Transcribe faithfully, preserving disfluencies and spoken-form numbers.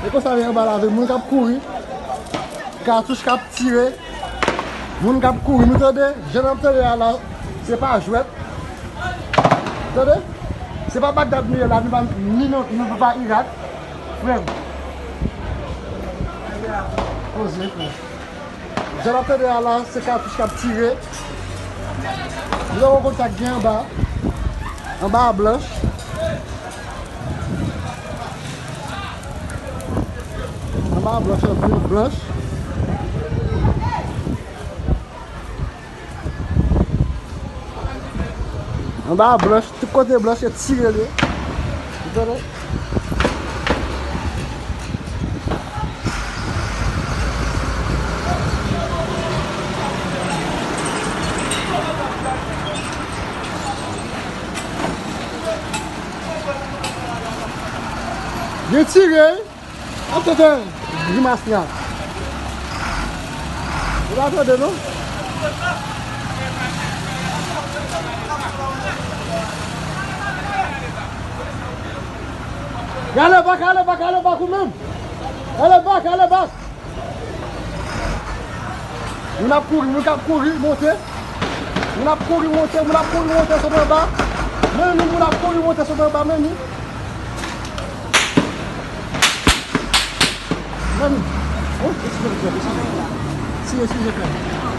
E konsa, men anba la, moun k ap kouri, katouch k ap tire, moun k ap kouri, nou tande? Jan n ap tande a la, se pa jwèt. Tande? Se pa Bagdad nou ye la, nou pa, ni non, nou pa Irak. Frè m. Poze, frè. Jan n ap tande a la, se katouch k ap tire. Nou pa konn sa k gen anba. Anba a blanch. Anba a blanch, anpil blanch. Anba a blanch, tout kote blanch, se tire li. Ou tande? Gen tire, wi. Ap tande grimas la. Ou pa tande, non? Ale bak, ale bak, ale bak ou menm. Ale bak, ale bak. Moun ap kouri, moun k ap kouri monte. Moun ap kouri monte, moun ap kouri monte sot anba. Men nou, moun ap kouri monte sot anba, men nou. Men nou. Oh, excusez-moi, excusez-moi. Si, excusez-moi.